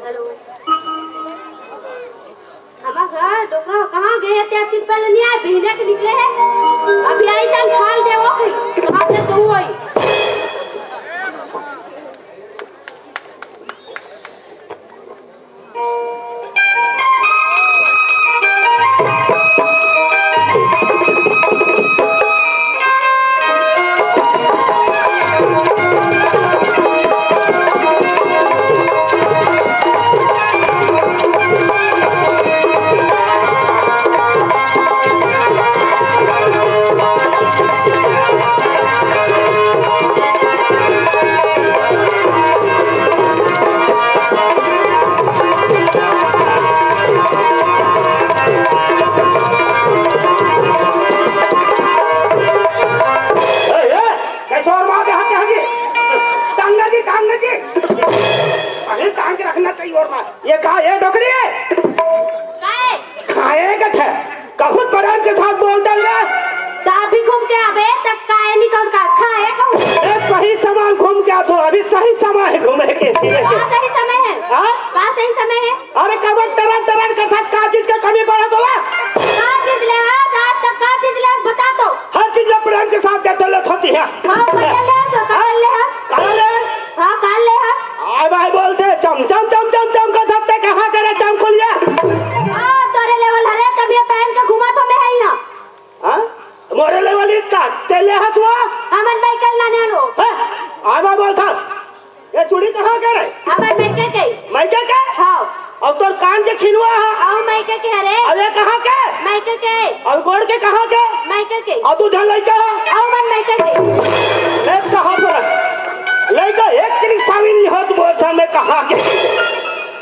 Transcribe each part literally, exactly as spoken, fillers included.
Hello. हमर घर डोकरा कहाँ गे हे? ते अतिक पहले नहीं आए, बिहने के निकले हे। अभी आई तन खाल दे वो कहीं। कहाँ से तू आई? ए, ए, कैसे और मार के हाथ के हाथ की? टांगा जी, टांगा जी। अरे टांग के रखना चाहिए और मार। ये कहा, ये डोकरी है? काय? खाए का था। कभू प्रेम के साथ बोलता है ना? तो अभी घूम के आबे, तब काय निकल का खाए कहूँ? ए, सही समय घूम के आ तो, अभी सही समय है घूमे के, फिरे के। का सही समय है? हाँ? का सही समय है? अरे कबर तरह तरह के साथ का चीज के कमी पड़ा तोला? का चीज ले हा? आज तक का चीज ले हा? बता तो। हर चीज ला प्रेम के साथ देते ले होती है। हाँ, बता ले तो, का ले हा? का ले? हाँ, का ले हा? आय भाई बोलते चम चम चम चम चम का धत्ते कहाँ करे चमकुलिया? हाँ, तोरे लेवल हरे तब ये पहन के घुमा तो मैं है ही ना। हाँ? मोरे लेवल इतना तेले हसुआ? हमन बाइकल ना ने लो। हाँ? आय भाई बोलता ये चूड़ी कहाँ के रे? हमर मायके के। मायके के? हाँ। अउ तोर कान के खिलवा ह? अउ मायके के हरे। अउ ये कहाँ के? मायके के। अउ गोड़ के कहाँ के? मायके के। अउ तू झन लइका ह? अउ मन मायके के। मैं कहाँ पर? लइका एक करीब सामिल नहीं होत बोल था मैं कहाँ के?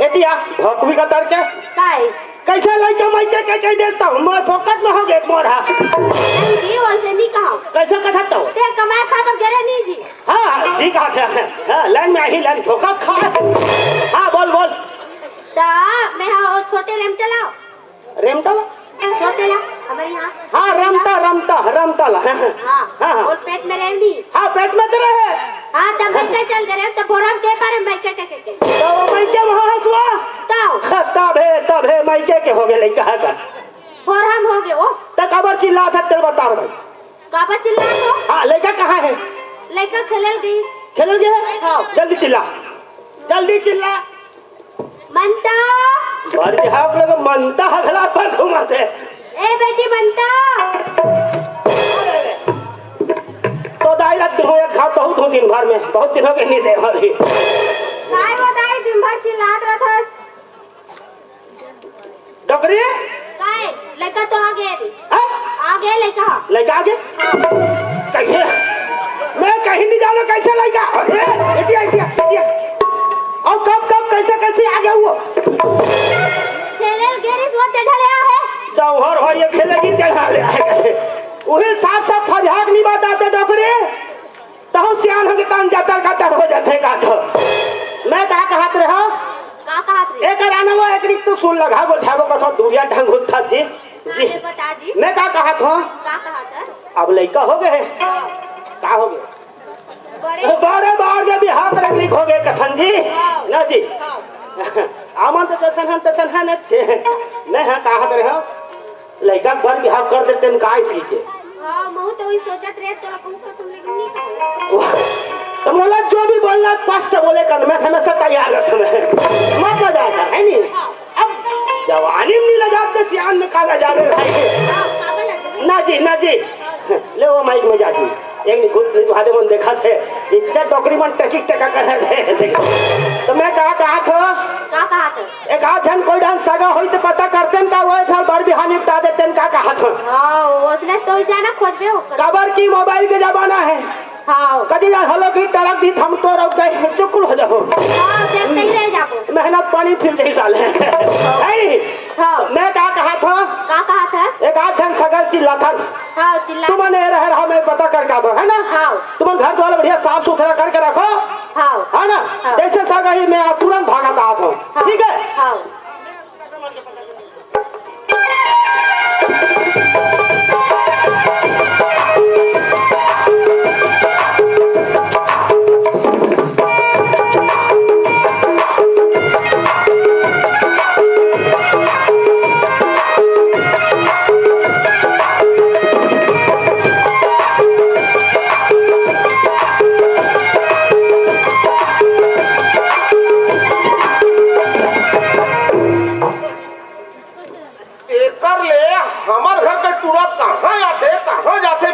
एतिया भोकवी का तर के? काय? कैसे लइका मायके के कह देता हूँ? मोर फोकट में हो गए मोर हा। नहीं जी, वैसे नहीं कहा। कैसे कथत हो? ते कमाए खा बर गरे नहीं जी। हाँ, ठीक बात है। हाँ, लाइन में आही, लाइन ठोका खा। हाँ, बोल, बोल। ता मैं हाँ, वो छोटे रेमटा लाओ। रेमटा ला? छोटे ला, हमारे यहाँ। हाँ, रमता, रमता, रमता ला। हाँ, हाँ, हाँ। और पेट में रेवनी। हाँ, पेट में तो रहे। हाँ, तब मैं क्या चल गए, तब बोराम के पारे मैं क्या, क्या, क्या, क्या। तो वो मैं क्या वहाँ हंसुआ? ताओ। हाँ, तब है, तब है, मैं क्या, क्या हो गए, लइका है का? बोराम हो गए वो। तब काबर चिल्ला था, तेरे बता रहा हूँ। काबर चिल्ला तो? हाँ, लइका कहाँ है? लइका खेलल गई। खेलल गई है? हाँ। जल्दी चिल्ला, जल्दी चिल्ला। ममता। बरबिहाव लोग ममता हगला पर घुमाते। ए बेटी ममता। तो दाई लग हो एक घाव बहुत हो दिन भर में, बहुत दिन हो गए नहीं दे वाली। काय वो दाई दिन भर चिल्लात रहत हस? डोकरी? काय? लइका तो आ गए अभी। हैं? आ गए लइका। लइका आ गए? हाँ। कैसे? मैं कहीं नहीं जाना, कैसे लइका? अरे, एतिया, एतिया, एतिया। और कब, कब, कैसे, कैसे आ गया वो? खेले गेरी तो चढ़ा ले आ है। जौहर हो, ये खेले की चढ़ा ले आए। वही साफ, साफ फरियाद नहीं बताते डोकरी। तहु सियान हो के तहन जतर कतर हो जाथे का तो। मैं का कहत रहे हो? का कहत रहे? एकर आने वो एक रिक तो सुन लगा, वो ठागो कथो दूरिया ढंग होत था जी। हाँ, जी। ये बता जी। मैं का कहत हो? का कहत है? अब लइका हो गए। हाँ। का हो गए? बड़े बड़े बार में भी हाथ रख लिख हो गए कथन जी। हाँ। ना जी। हाँ। आमन तो जैसन हम तैसन है ना छे। मैं हाँ कहत रहे हो? लइका के बर बिहाव कर देते हैं, का इसी के? हाँ, महू तो वही सोचत रहे, तोला कहूँ तो तुम लेकिन नहीं कहो। वाह, तो बोला, जो भी बोलना स्पष्ट बोले कर, मैं हमेशा तैयार रहता हूँ। मत लजा कर, है नहीं? हाँ। अब जवानी में नहीं लजाते, सियान में काला जावे भाई। हाँ, काला जावे। ना जी, ना जी। ले वो माइक में जा जी। एक निकुल तुझे भादे मन देखा थे, इतना डोकरी मन टकी टका कर रहे थे। तो मैं कहा, कहा था? का कहा था? एक आध झन कोई ढंग सगा होई तो पता करते न का, वो एक साल बर बिहाव निपटा देते न का, कहा था? हाँ, उसने तो जाना खोजबे हो कर। काबर की मोबाइल के जमाना है। हाँ। कदी जान हलो कि तरक दी थम तो रख गए, चुकुल हो जाओ। हाँ, देखते ही रह जाबो। मेहनत पानी फिर जही साले। है? हाँ। मैं का कहा था? का कहा था? एक आध झन सगा चिल्ला था। हाँ, चिल्ला। तुमन ए रहे रहा, मैं पता करके आबो, है ना? हाँ। तुमन घर द्वार बढ़िया साफ सुथरा करके रखो। हाँ। है ना? हाँ। जैसे सगा ही मैं आज तुरंत भागा था, हाँ। ठीक है? हाँ।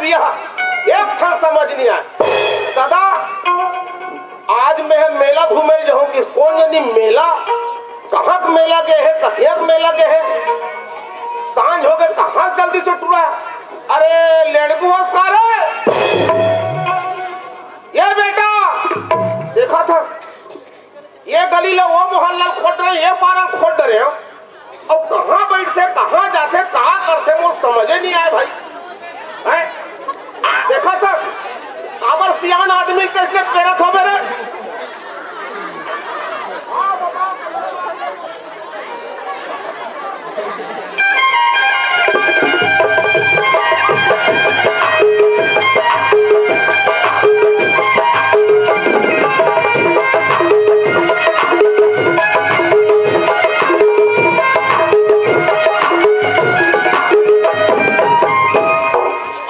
यह एक ठन समझ नहीं आए। दादा, आज मैं मेला घूमे जाऊं कि कोन जनी मेला, कहाँ के मेला गे हे, कतिया के मेला गे हे, सांझ हो गे, कहाँ जल्दी से टुरा। अरे लेड़कू हस का रे? ये बेटा, देखा था, ये गली ले वो मोहल्ला ल खोट रहे, ये पारा ल खोट रहे हो। अब कहाँ बैठथे, कहाँ जाथे, का करथे, मोर समझे नहीं आए भाई। हैं? देखा था, काबर सियान आदमी कैसे पेरत होबे रे?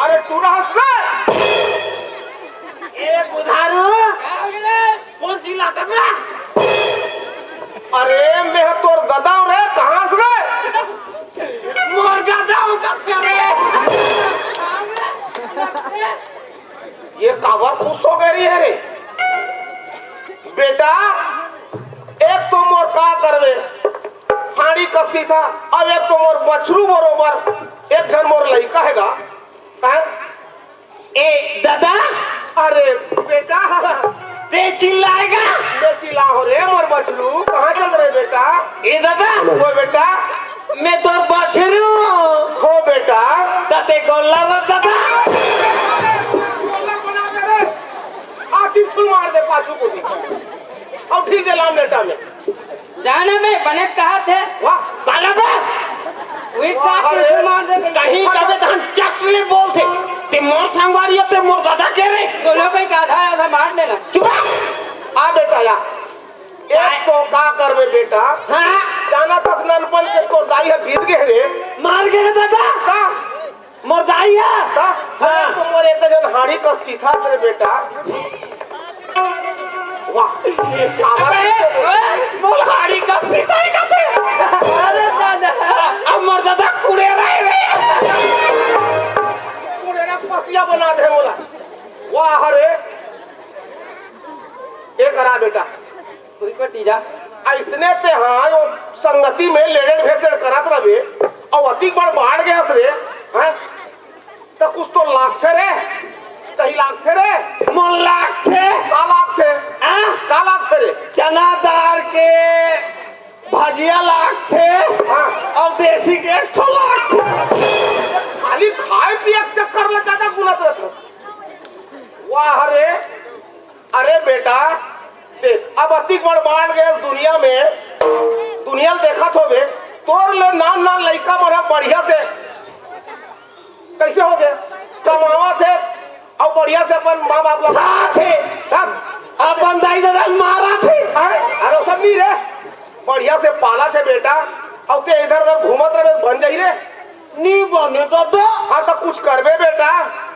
अरे टूरा हस रे। ए बुधारू, कोन चिल्लात हस बे? अरे मैं तोर ददा हूँ रे, कहाँ हस रे? मोर ददा हूँ कब से रे? ये काबर खुश हो गए रही है रे? बेटा, एक तो मोर का करबे, हाड़ी कसी था, अब एक तो मोर बछरू बरोबर, एक झन मोर लइका हे गा। हैं? ए ददा, अरे बेटा, ते चिल्लाए गा? मैं चिल्ला हो रे मोर बछरू, कहाँ चल रहे बेटा? ए ददा, हो बेटा, मैं तोर बछरू हूँ। हो बेटा। त ते गोल्ला रे ददा। गोल्ला बना दे रे। आखिर फुल मार दे पाछू को दी। अब ठीक दे लाम लेटा में। जाना बे, बने कहा थे। वाह, काला बे। वही वाह, साथ में अरे, फुल मार दे। कहीं जाबे तहन चट ले बोलथे। ते मोर संगवारी हे, ते मोर ददा के रे। बोलो भाई, का आधा आधा मार देना। चुप। आ बेटा या। एक तो का करबे बेटा? हाँ। जाना थस ननपन के तोर दाई ह बीत गे रे। मार गे रे ददा। का? मोर दाई ह। का? हाँ। तो मोर एक जन हाड़ी कस चिथा रे बेटा। वाह। अबे, मोर हाड़ी कस चिथा ही कथे। अरे दादा। अब मोर ददा कुड़े रहे रे। कुड़े रा पसिया बना दे मोला। वाह रे। ए करा बेटा। कोई को टीरा। अइसने ते हाँ, वो संगति में लेड़ेड़ भेसेड़ करत रहे, अउ अतिक बड़ बाढ़ गए हस रे, हैं? त कुछ तो लागथे रे, कहीं लागथे रे। मोर लागथे। का लागथे? हाँ? का लागथे रे? चना दार के भजिया लागथे, हाँ। अउ देसी के एक ठो लागथे। खाली खाए पिए के चक्कर में ज्यादा गुनत रहत। वाह रे, अरे बेटा, देख, अब अतिक बड़ बाढ़ गए दुनिया में, दुनिया ल देखत होबे, तोर ले नान नान लइका मन ह बढ़िया से कइसे हो गए, कमावत हे अउ बढ़िया से अपन माँ बाप ला खात हे, तब अपन दाई ददा ल मारत हे। अरे, अरे सब नहीं रे, बढ़िया से पालत हे बेटा, अउ ते इधर उधर घूमत रहे बन जाई रे। नहीं बने ददा। हाँ तो कुछ करबे बेटा।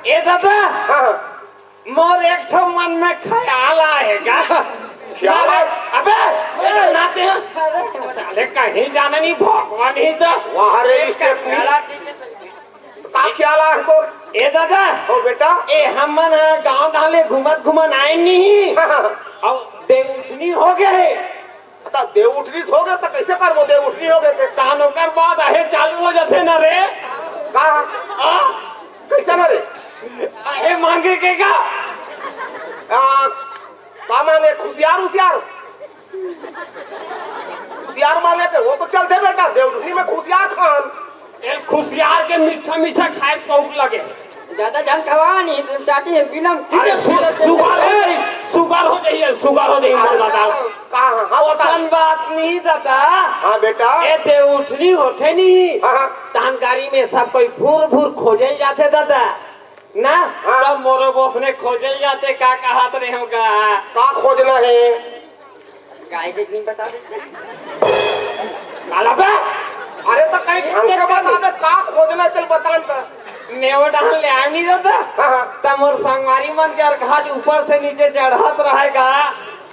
ए ददा। हाँ, हाँ। मोर एक ठो मन में ख्याल आए गा। ख्याल आए? अबे, ए, ना ते, साले कहीं जाना नहीं, भगवान ही तो। वाह रे, स्टेपनी। का ख्याल आए तोर? ए ददा। ओ बेटा। ए, हमन ह गांव डाले घूमत घूमत आए नहीं। हाँ, हाँ। अउ देवउठनी हो गए हे। त देवउठनी हो गए त कइसे करबो? देवउठनी हो गए ते। तहन ओकर बाद आहे चालू हो जाथे ना रे। का? आ? कइसे ना रे? आहे मांगे के का? आ, का मांगे? खुशियार उशियार? खुशियार मांगे ते वो तो चलथे बेटा, देवउठनी में खुशियार खान। ए, खुशियार के मीठा मीठा खाए शौक लगे। ज्यादा झन खवा नहीं, चाटी हे बिलम। अरे, सु-, सुगर है, सुगर हो जाइए, सुगर हो जाइए, मोर दादा। का, हाँ, हाँ, बता। ओतन बात नहीं दादा। हाँ, बेटा। ए, देवउठनी होथे नहीं। हाँ, हाँ। तहन गाड़ी में सब कोई भूर भूर खोजे जाथे दादा। ना? हाँ। तब मोरो बोस ने खोजे जाथे, का कहत रहे होगा? का खोजना है? गाय के नहीं बता दे। काला बे? अरे तो कहीं ढंग से बता दे, का खोजना चल बता न त। नेवो डाल ले आनी दादा। हाँ, हाँ। त मोर संगवारी मन के अर घाट ऊपर से नीचे चढ़त रहेगा।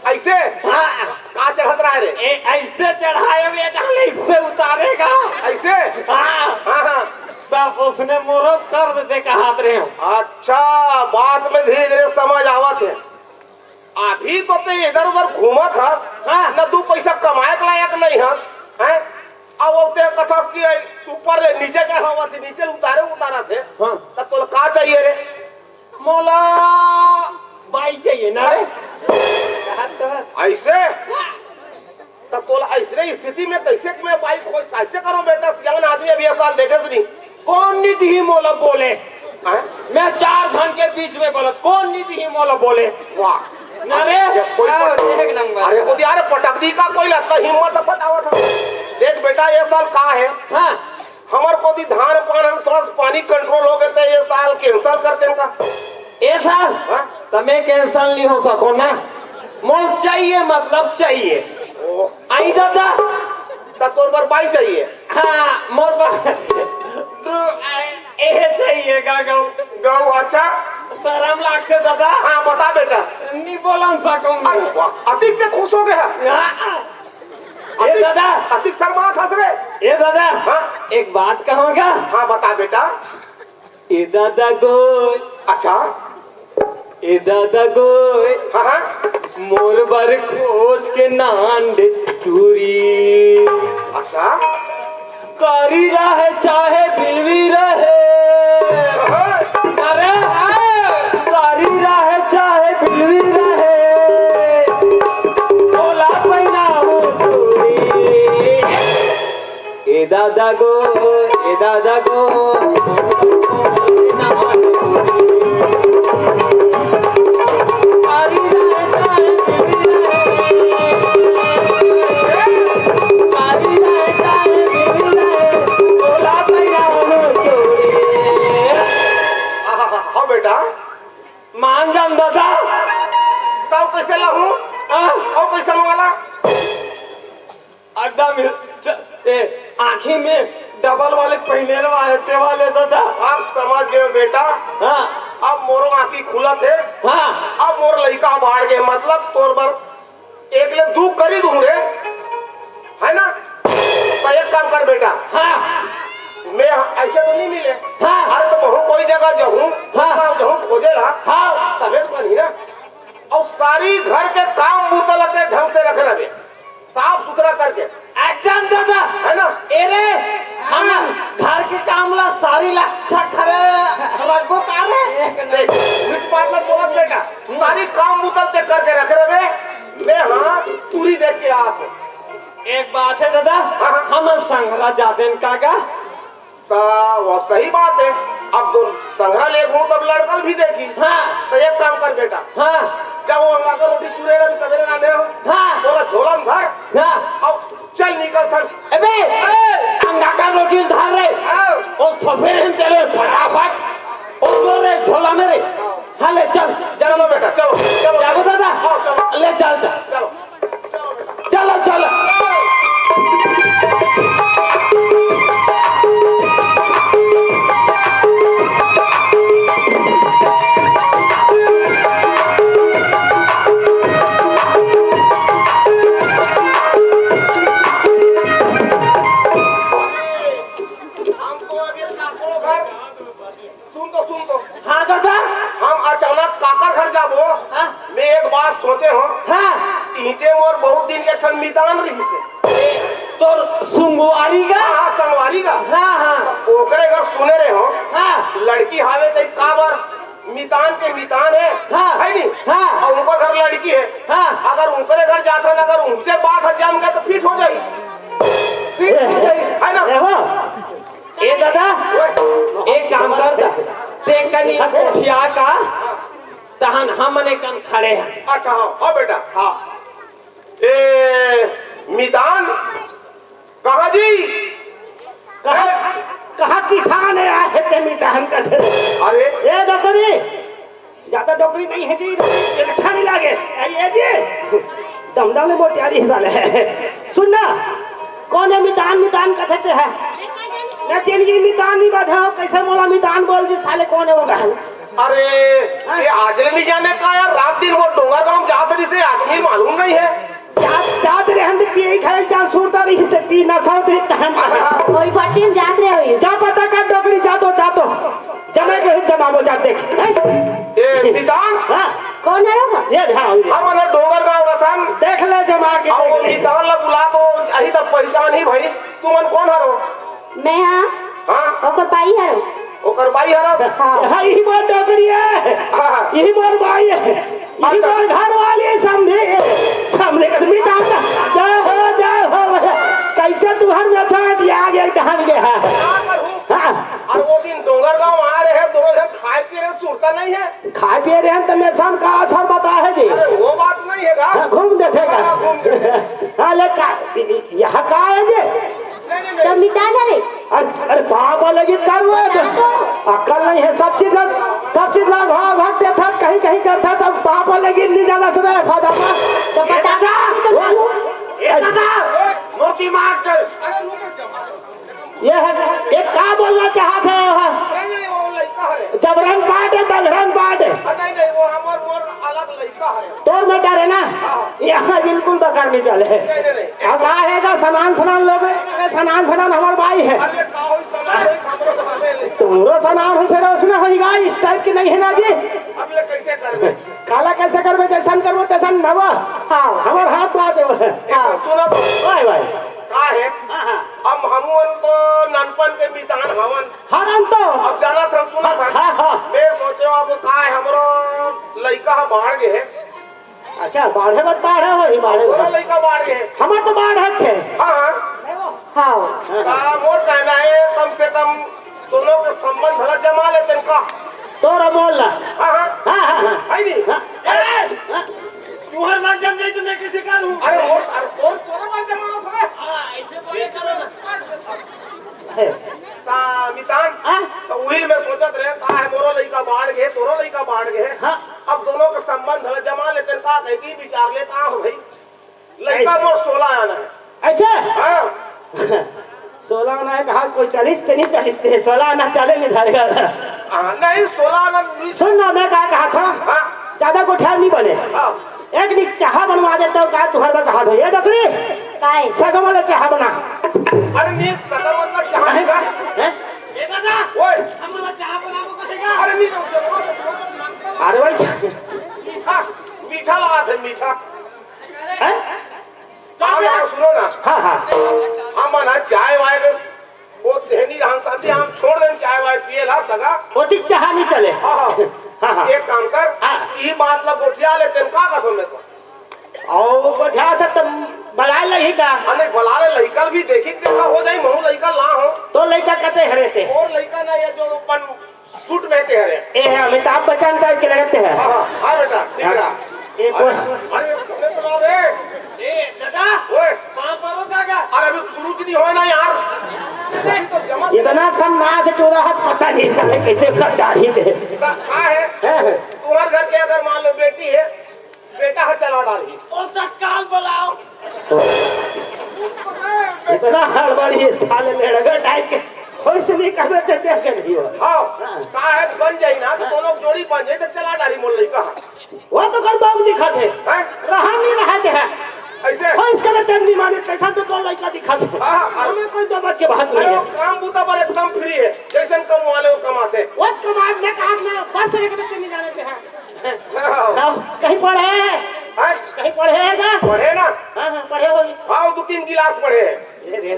ऐसे? हाँ। का चढ़त रहे रे? ए, ऐसे चढ़ाए हुए डाल इससे उतारेगा। ऐसे? हाँ। हाँ, हाँ। त उसने मोरो कर देते कहत रहे हो। अच्छा, बात में धीरे धीरे समझ आवत हे। अभी तो ते इधर उधर घूमत हस, हाँ। न दू पैसा कमाए के लायक नहीं हस, हैं? अब वो ते कथस कि ऊपर ले नीचे चढ़ावत हे, नीचे ले उतारे उतारत हे। हाँ। त तोला का चाहिए रे? मोला बाई चाहिए ना रे। ऐसे? त तोला ऐसने स्थिति में कैसे मैं बाई खोज, कैसे करो बेटा? सियान आदमी अभी ये साल देखे से नहीं। कौन नहीं दिही मोला बोले? हैं? मैं चार धन के बीच में बोला, कौन नहीं दिही मोला बोले? वाह। ना रे। ये कोई हाँ, पटक-, एक नंबर। अरे, को दिया रे, पटक दी का कोई लड़का हिम्मत बतावा था। देख बेटा, ये साल का है? हाँ। हमर कोती धान पान, हम थोड़ा सा पानी कंट्रोल हो गए, तो ये साल कैंसिल कर देन का। ए साल? हाँ? त मैं कैंसिल नहीं हो सको ना, मोर चाहिए, मतलब चाहिए। ओ। आई दादा। त तोर बर बाई चाहिए? हाँ, मोर बर। ए चाहिए का गौ? गौ, अच्छा। शरम लागथे दादा। हाँ, बता बेटा। नहीं बोलन सकूं मैं। अरे वाह, अतिक ते खुश हो गया। हाँ। ए अतिक, दादा। अतिक शर्मात हस रे। ए दादा, हाँ? एक बात कहूँगा। हाँ, बता बेटा। ए दादा गो। अच्छा। ए दादा गो। हाँ, हाँ। मोर बर खोज के नान दे टूरी। अच्छा। कारी रहे चाहे बिलवी रहे। हाँ। अरे, कारी रहे चाहे बिलवी रहे, ओला पहिना हो चूड़ी। ए दादा गो, ए दादा गो, कारी रहे चाहे बिलवी रहे, कारी रहे चाहे बिलवी रहे, ओला पहिना हो चूड़ी। हाँ बेटा, मान जान दादा। तब कैसे लाहूं? आ? और कैसे वाला? अड्डा में, ए, आँखी में डबल वाले पहिने रहे, ते वाले दादा। अब समझ गए बेटा। हाँ। अब मोरो आँखी खुलत हे। हाँ। अब मोर लइका बाढ़ गए, मतलब तोर बर एक ले दू करी दूं रे, है ना? तो एक काम कर बेटा, हाँ। मैं ऐसे तो नहीं मिले। हाँ। अरे तो बहु कोई जगह जाऊं, हाँ। जाऊं खोजे ला, हाँ। तबे तो बनी ना। और सारी घर के काम बूता ल ते ढंग से रखे रहे, साफ सुथरा करके। एकदम दादा। है ना? ए रे, हम हाँ। घर के काम ला सारी ला अच्छा करे रखबो का रे? देख, इस बात में बोलत बेटा, सारी काम बूता ल ते करके रखे रहे। मैं हाँ, पूरी देख के आ तो। एक बात है दादा, हाँ, हाँ। हम संघरा जाते हैं काका। ता वो सही बात है, अब दो संघरा ले घूम तब लड़कल भी देखी। हाँ। तो एक काम कर बेटा, हाँ। जब वो अंगाकर रोटी चूरे रहे, सवेरे ना दे हो, हाँ। बोला झोला में भर, हाँ। अब चल निकल सर। अबे, अंगाकर रोटी धर रे, हाँ। और सफेरे चले फटाफट, और दो रे झोला में रे, हाँ ले चल, चलो बेटा, चलो, चलो। जाबो दादा? हाँ, चलो। ले चल, चल। चलो। चलो, चलो। हमको अभी काको घर सुन तो, सुन तो। हाँ दादा। हम अचानक काकर घर जाबो। हाँ। मैं एक बात सोचे हो। हाँ। इचे मोर बहुत दिन के ठन मितान रही से। तोर सुंगवारी का? हाँ, हाँ, संगवारी का। हाँ, हाँ। ओकरे घर सुने रहे हो। हाँ। लड़की हावे तो काबर मितान के मितान है। हाँ। है नी? हाँ। और उनका घर लड़की है। हाँ। अगर उनके घर जाता ना, अगर उनसे बात हट जाम गया तो फिट हो जाए। फिट हो जाए। है ना? ए हो। ए दादा, एक काम कर दा, ते कनी कोठिया का, तहन हम मने कन खड़े हैं। अच्छा, हाँ, हाँ बेटा, हाँ। ए, मितान, कहाँ जी? कहाँ, कहाँ किसान है, आए थे मितान का? अरे। ए डोकरी, ज्यादा डोकरी नहीं है जी, अच्छा नहीं लागे। ए, ये जी, दमदम में मोटियारी है साले। सुन ना, कौन है मितान, मितान कथे ते है? मैं तेन जी मितान नहीं बाधा, कैसे मोला मितान बोल जी साले, कौन है वो गा? अरे, हाँ? ये आज ले नहीं जाने का यार, रात दिन वो डोंगर गांव जात रही से आदमी मालूम नहीं है। जात, जात रहे हम तो पिए खाए चार सूरता रही से पी ना खाओ तो हम। कोई फट्टी में जात रहे हो ये? क्या पता का डोकरी का बोलता देख। ए, मितान? हाँ। कौन है वो? ये ध्यान दे। हम ना डोंगरगांव रतन। देख ले जमा के, अउ देख ले। मितान ला बुला तो, अही तक पहचान ही भाई। तुमन कौन हरो? मैं हाँ। हाँ? ओकर बाई हरो। ओकर बाई हरो? हाँ। हाँ, यही बात डोकरी है। हाँ, हाँ। यही बार बाई है। यही अच्छा। बार घर वाली है, समझे? समझे? मितान का जय हो, जय हो। कैसे तुम्हार में था कि आगे ढाल गया? का करूँ? हाँ। अरे वो दिन डोंगरगांव आ रहे हैं, दोनों जन खाए पी रहे, सुरता नहीं है। खाए पिए रहे हैं तो मैं शाम का असर बता है जी। अरे वो बात नहीं है का? हाँ, घूम देखेगा। हाँ, घूम देखेगा। हाँ, ले का, यहाँ का है जी? नहीं, नहीं, नहीं। तो मितान है रे। अरे, अरे, पाप लगी कर वो है। बता दो। अक्ल नहीं है, सब चीज लग, सब चीज लग भाग भाग देता, कहीं कहीं करता, तब पाप लगी नहीं जाना सुना है, फादा। तो बता दो, अभी तो वो, बोलो। ए दादा, मूर्ति मार कर। ये है, ये का बोलना चाहत है? जबरन पाट है, दगरन पाट है। नहीं, नहीं, वो हमर, मोर अलग लइका है। तोर में डरे ना? हाँ। यहाँ बिल्कुल बेकार नहीं चले। नहीं, नहीं, नहीं। अब का है का सामान, सामान लोग, सामान, सामान हमार भाई है। अरे, का होई सामान, होई, हमरो सामान है। तुमरो सामान हो, फिर उसमें होई गा, इस टाइप की नहीं है ना जी। अब ये कैसे करबे? काला कैसे करबे, जैसन करबो, तैसन नवा। हाँ। हमार हाथ बात है। हाँ। सुनो तो। भाई, भाई। का है? हाँ, हाँ। अब हमन तो ननपन के मितान हवन। हाँ, हम तो। अब जाना था, सुना था। हाँ, हाँ। मैं सोचे अब का है, हमरो लइका ह बाढ़ गए है। अच्छा, बाढ़े मत बाढ़े हो ही बाढ़े। पूरा लइका बाढ़ गए है। हमर तो बाढ़ है छे। हाँ, हाँ। हाँ। का मोर कहना है, कम से कम दोनों के संबंध भला जमा लेते हैं का? तोरा बोल ला। हाँ, हाँ। हाँ, हाँ, हाँ। है नहीं? हाँ। ए! हाँ। तुम्हारे बात जम जाए तो मैं कैसे करूँ? अरे वो, अरे कौन तोरा बात जमा रहा था? हाँ, ऐसे बोले करो ना। है। ता मितान, हाँ? तो वही मैं सोचत रहे, का है, मोरो लइका बाढ़ गए, तोरो लइका बाढ़ गए। हाँ। अब दोनों के संबंध है, जमा लेते हैं, का कहे की विचार ले, का हो भाई? लइका ऐसे। मोर सोलह आना है। अच्छा? हाँ। सोलह आना है, कहा कोई चालीस पे नहीं, चालीस पे, सोलह आना चाले नहीं धरेगा। हाँ, नहीं, सोलह आना नहीं। सुन ना, मैं का कहा था? हाँ। ज्यादा गोठियार नहीं बने। हाँ। एक नी चाहा बनवा देता हूँ, का तुहर बा कहा दो। ये डोकरी? काय? सगम वाला चाहा बना। अरे नहीं, सगम वाला चाहा नहीं। हैं? ए दादा, ओए। हम वाला चाहा बनाबो करेगा। अरे नहीं, नहीं, नहीं। अरे भाई। मीठा, मीठा लगा थे, मीठा। हैं? हाँ, यार, सुनो ना। हाँ, हाँ। हम ना चाय वाय के वो देहनी रहन साथी, हम छोड़ देन चाय वाय पिए ला सगा। ओती चाहा नहीं चले। हाँ, हाँ। हाँ, हाँ। एक काम कर, हाँ। ई बात ला गोठिया ले, तेन का कथो में तो। और गोठिया था तब बलाए लही का? अरे बलाए लही, कल भी देखी देखा हो जाई, महू लइका ला हो। तो लइका कते हरे ते? और लइका ना ये जो अपन सूट में ते हरे। ए है अमिताभ बच्चन टाइप के लगते हैं। हाँ, हाँ, हाँ बेटा, ठीक हाँ। रहा। ए, अरे, कोई अरे, सुने तो रहो बे। ए, दादा, ओए। पाँव परो काका। अरे, अभी शुरू नहीं होए ना यार। अभी तो जमा इतना सन्नाट टोरा है, पता नहीं साले कैसे कर डाली थे। का, का है? हैं? तुम्हारे घर के अगर मान लो बेटी है, बेटा है चला डाली। ओ तत्काल बुलाओ। इतना हड़बड़ी है साले लड़का टाइप के। कोई से नहीं कहबे तो क्या कर दियो? हाँ, का है बन जाई ना, तो दोनों जोड़ी बन जाई, तो चला डाली मोर लइका। वो तो कर बाबू दिखा थे। हैं? रहा नहीं रहा थे। ऐसे? हो इसका तो चंद नहीं माने, कैसा तो दो लइका दिखा थे। हाँ, हाँ, हाँ। हमें कोई दो बात के बात नहीं अरे, है। वो काम बूता पर एकदम फ्री है, जैसे हम कम वाले वो कमाते। वो कमाए में काम ना, बस एक बच्चे नहीं जाने थे। हाँ। हाँ। कहीं पढ़े है? हैं? कहीं पढ़े है ना? पढ़े ना? हाँ, हाँ, पढ़े होगी। हाँ, दो तीन गिलास पढ़े हैं। ये रे,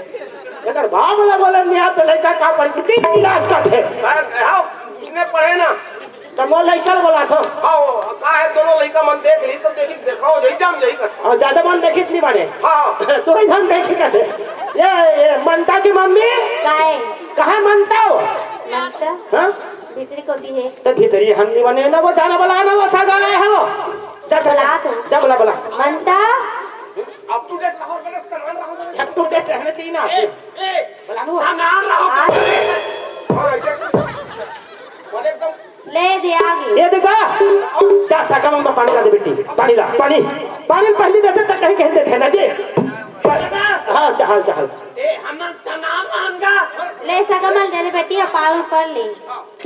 अगर बाप वाला बोले नहीं आप तो लड़का का पढ़, तीन गिलास का थे। हाँ, हाँ, उसने पढ़े ना। तो मोर लड़का बोला था। हाँ, वो, का है, दोनों लड़का मन देख ली, तो देखी, देखा हो, यही जाम, यही कर। और ज्यादा मन देखी नहीं मारे। हाँ। तो ही हम देखी का थे। ये, ये ममता की मम्मी। काय? कहाँ ममता हो? ममता? हाँ? भीतरी कोती है। तो भीतरी हम नहीं बने ना, वो जाना वाला ना, वो सगा है वो। जा, जा, बला तो। जा, बला, बला। ममता? Up to date रहो, बड़ा सामान रहो। Up to date रहने चाहिए ना। ए, ए, बला लो। सामान रहो। आ। हाँ, ऐसे। बोले एकदम। ले दे आगे। ये देखा? जा, साका में पानी ला दे बेटी। पानी ला, पानी। पानी पहले देते तक कहीं, कहीं देखे ना जी। हाँ, चल, चल। ए, हम सामान मांगा। ले, साका में दे दे बेटी, अब पानी पड़ ले।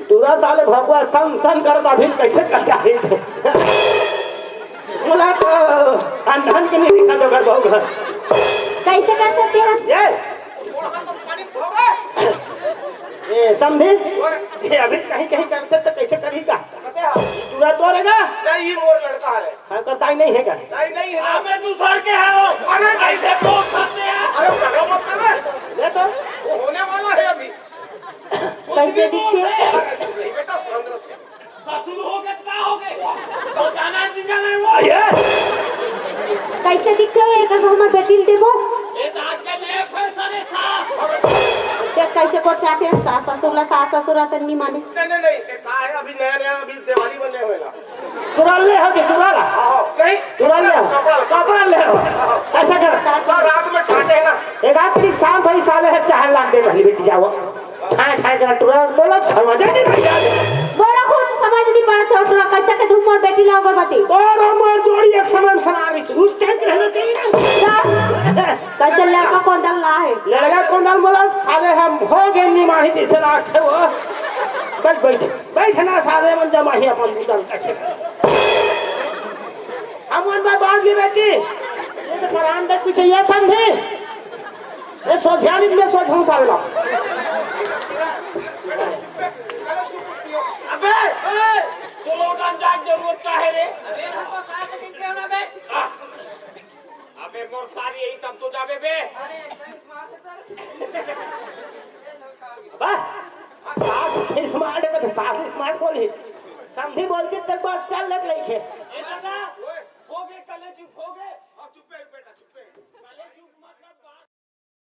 पूरा साले भगवा सम सम करता भी कैसे करता है? बोला तो अनधन के नहीं दिखा तो घर बहुत घर। कैसे कर सकते हैं? ये। ये समझे? ये अभी कहीं कहीं करथे त कइसे करही का? तुरा तो रहेगा। नहीं, ये मोर लड़का है। हाँ, कर दाई नहीं है का? नहीं, नहीं है। हाँ, मैं दूसर के हरों। अरे, नहीं। ऐसे बोल सकते हैं। अरे, झगड़ा मत कर रे। ले तो। वो होने वाला है अभी। कइसे दिखथे? अरे, नहीं बेटा, शांत रहो। ससुर हो गए, का हो गए? तो जाना है, जीजा नहीं वो। ये कइसे दिखथे? एकर हमर बेटी ल देबो। ये तो आज के लिए फैशन है, सास। देख कइसे कोट चाहथे, सास ससुर ला, सास ससुर ला त नहीं माने। नहीं, नहीं, नहीं, ये का है, अभी नया, नया, अभी देवारी बने हुए ना। तुरंत ले हो कि तुरंत? हाँ, नहीं। तुरंत ले हो। कपड़ा। कपड़ा ले हो। ऐसा कर। तो रात में छाटे हैं ना। एक आध चीज शांत हो, साले है, चाहे लाख दे, पहली बेटी जाओ। ठाए ठाए कर टुरा बोला, समझ नहीं भैया। बड़ा खुद समझ नहीं पड़त है, टुरा कैसे के तुम मोर बेटी ला अगरबत्ती। तोर मोर जोड़ी एक समय में सना रही, उस टाइम पे रहना चाहिए ना। जा। कैसे लड़का कौन डाल रहा है? लड़का कौन डाल बोला, साले हम हो गए निमाही जैसे लाग थे वो। बैठ, बैठ, बैठ ना साले मन जमा ही अपन बुतल कैसे। हम उन बार बांध ली बेटी। ये तो परान देख पीछे ये समझी। ए, सोझा नहीं, मैं सोझा हूँ साला। अबे, ए, तू लोग अंदाज जरूरत का है रे? अबे, हमको साथ में क्यों ना बे? आ, अबे, मोर सारी यही तब तो जाबे बे। अरे, एकदम smart है सर। बस, सास smart है, तो सास smart बोली। समझी बोल के तेरे पास चल लग रही है।